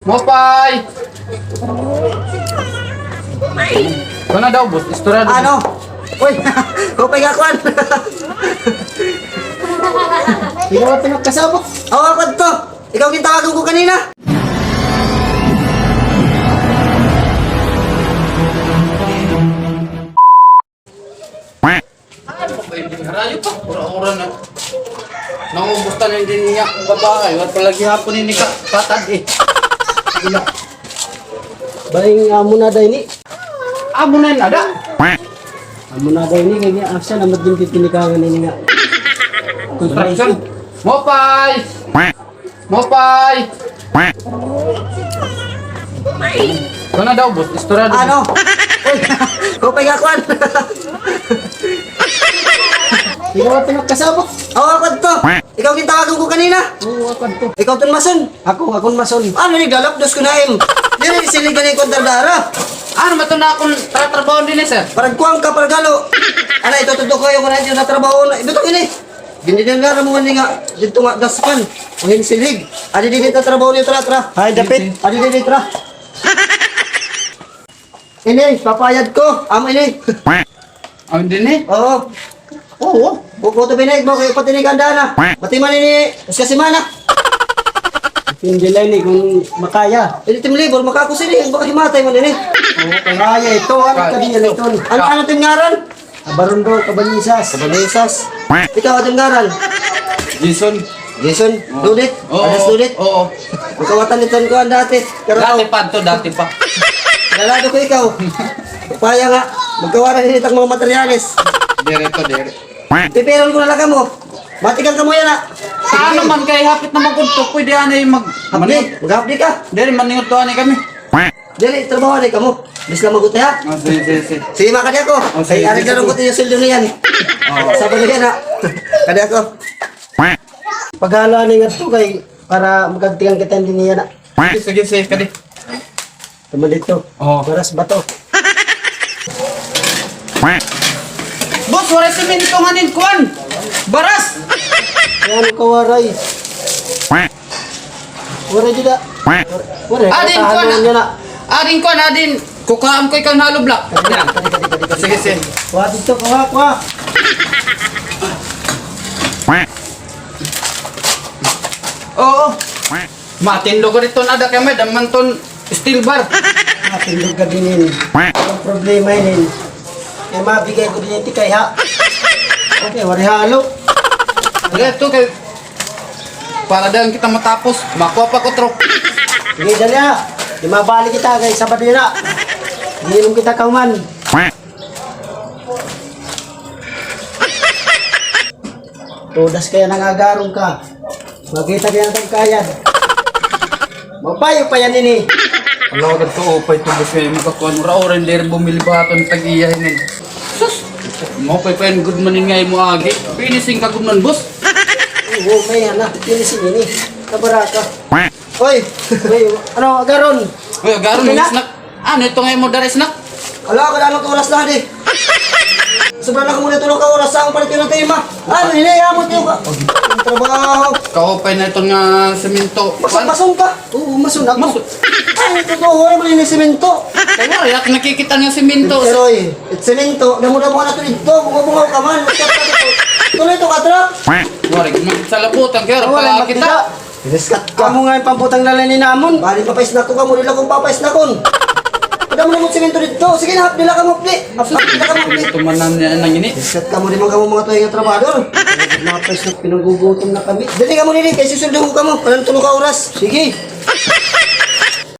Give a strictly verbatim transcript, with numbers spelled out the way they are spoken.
Mopay! Kana daw, boss? Istorya daw. Ano? Uy! Mopay nga, kuan! Ikaw an pinagkasabot? Oo, ako to! Ikaw gintawagan ko kanina! Ano ba ini? Harayo pa. Ura-ura na. Nangubos na ini niya. Babae. Wala pa lagi hapon ini ka-, katad eh. Baing amo na da ini. Amo na ini ada. Amo na da ini. Kaya asa naman din titinikangan ini nga. Construction. Mopay! Mopay! Kana daw, boss? Istorya daw. Ano? Uy, Mopay nga kuan. Ikaw an pinagkasabot? Oo, ako to. Ikaw gintawagan ko kanina. Oo, ako to. Ikaw ton mason. Ako, ako an mason. Ano ni, galapdos ko na im. Diri, silig na ni kontra dara. Ano ba to na akon tatrabaho din eh, sir? Parang kuwang ka, parang galo. Ano, ito, tutok kayo ko na ito na trabaho na. Ito, ini. Gindinan nga mo nga didto nga daspan. O hin silig. Adi didi ta trabaho niyo, tra, tra. Ay, dapit. Adi didi, tra. Ini, papayad ko. Amo ini. Amo din eh? Oo. Oo. Buko to binayad mo, kaya pati ni ganda na. Pati man ini, usa ka semana. Hindi lang ini kung makaya. Ini tim libur, makakusini, baka himatay man ini. Oo, kaya ito, ano ka din ito? Ano, ano tim ngaran? Abarundo, Cabanisas. Cabanisas. Ikaw, ano ngaran? Jason. Jason? Oo. Dudit? Oo. Adas Dudit? Oo. Magkawatan ito ko ang dati. Pero dati pa to, dati pa. Nalado ko ikaw. Upaya nga. Magkawaran din itong mga materyales. Dere to, dere. Pipiron ko na lang kamo. Matikan kamo yana. Ano man kay hapit na magudto, pwede anay mag-, hapdi, maghapdi ka. Dere, maningot to anay kami. Dili, trabaho na kamo. Bis lang maguti, ha? O, sige, sige, sige. Sige, makadi ako. O, sige, sige, sige. Ay, ari na rin ko tiyo sweldo na yan. Oo. Sabado yan, ha? Kadi ako. Paghalo ani nga to kay para magagtingan kita hindi niya na. Sige, sige, sige, kadi. Tama dito. Oo. Baras ba to? Boss, waray semento nga nin kuan. Baras. Ano ka waray? Waray dida. Waray. Adin, kuha na. Adin, kuha na, adin. Kukuhaan ko ikaw na hollow block. Kadi, kadi, kadi, kadi. Sige, sige. Kuha dito, kuha, kuha. Oo. Matindog ka dito na, ada kay may daman ton steel bar. Matindog ka din, eh. Ang problema, eh. Kaya mabigay ko din yung tikay, ha? Okay, waray halo. Kaya ito, kay Para dayon kita matapos, makuha pa ko, tro. Sige, dali, ha. Di mabalik kita, kay Sabado na. Giinom kita kahuman. Todas kaya nangagaron ka. Makita kaya natin kayad. Mabayo pa yan ini. Ala, kadto upay to, boss, kay makakuan, ura-ura, diri bumili ba aton tag-iya hinin. Sus! Maupay pa yan, good man nga imo agi. Finishing ka, good man, boss. Oo, may ana, finishing ini. Kabaraka. Oy! Oy, ano, agaron? Oy, agaron, okay na? Snack. Ano ito nga imo dari snack? Ala, kada ano oras na, di? Sobra na kamo na tulo ka oras sa akong palit yun ng tema. Ano, hinayamot niyo ka? Ang trabaho. Kaupay na ito nga semento. Mason, mason ka? Oo, mason ako. Mason. Ay, totoo, wala man ini semento. Kaya, yak nakikita nga semento. Pero, eh, it semento, damo-damo ka na ito dito, bunga-bunga ka man. Tuloy ito ka, truck. Wari, salabutan, kaya, wala pala kita. Magdida. Iniskat ka. Amo nga yung pamputang lalay ni namon. Bali, papaisnak ko kamo, dila kong papaisnakon. Kada mo namon semento dito. Sige na, hapdi la kamo, hapdi. Hapdi la kamo, hapdi. Tumanan niya nang ini. Iniskat kamo, di man kamo mga tuwing nga trabador. Mapais na pinagugutom na kami. Dali kamo, dali, kay susuldo ko kamo. Kanang tulo ka oras. Sige.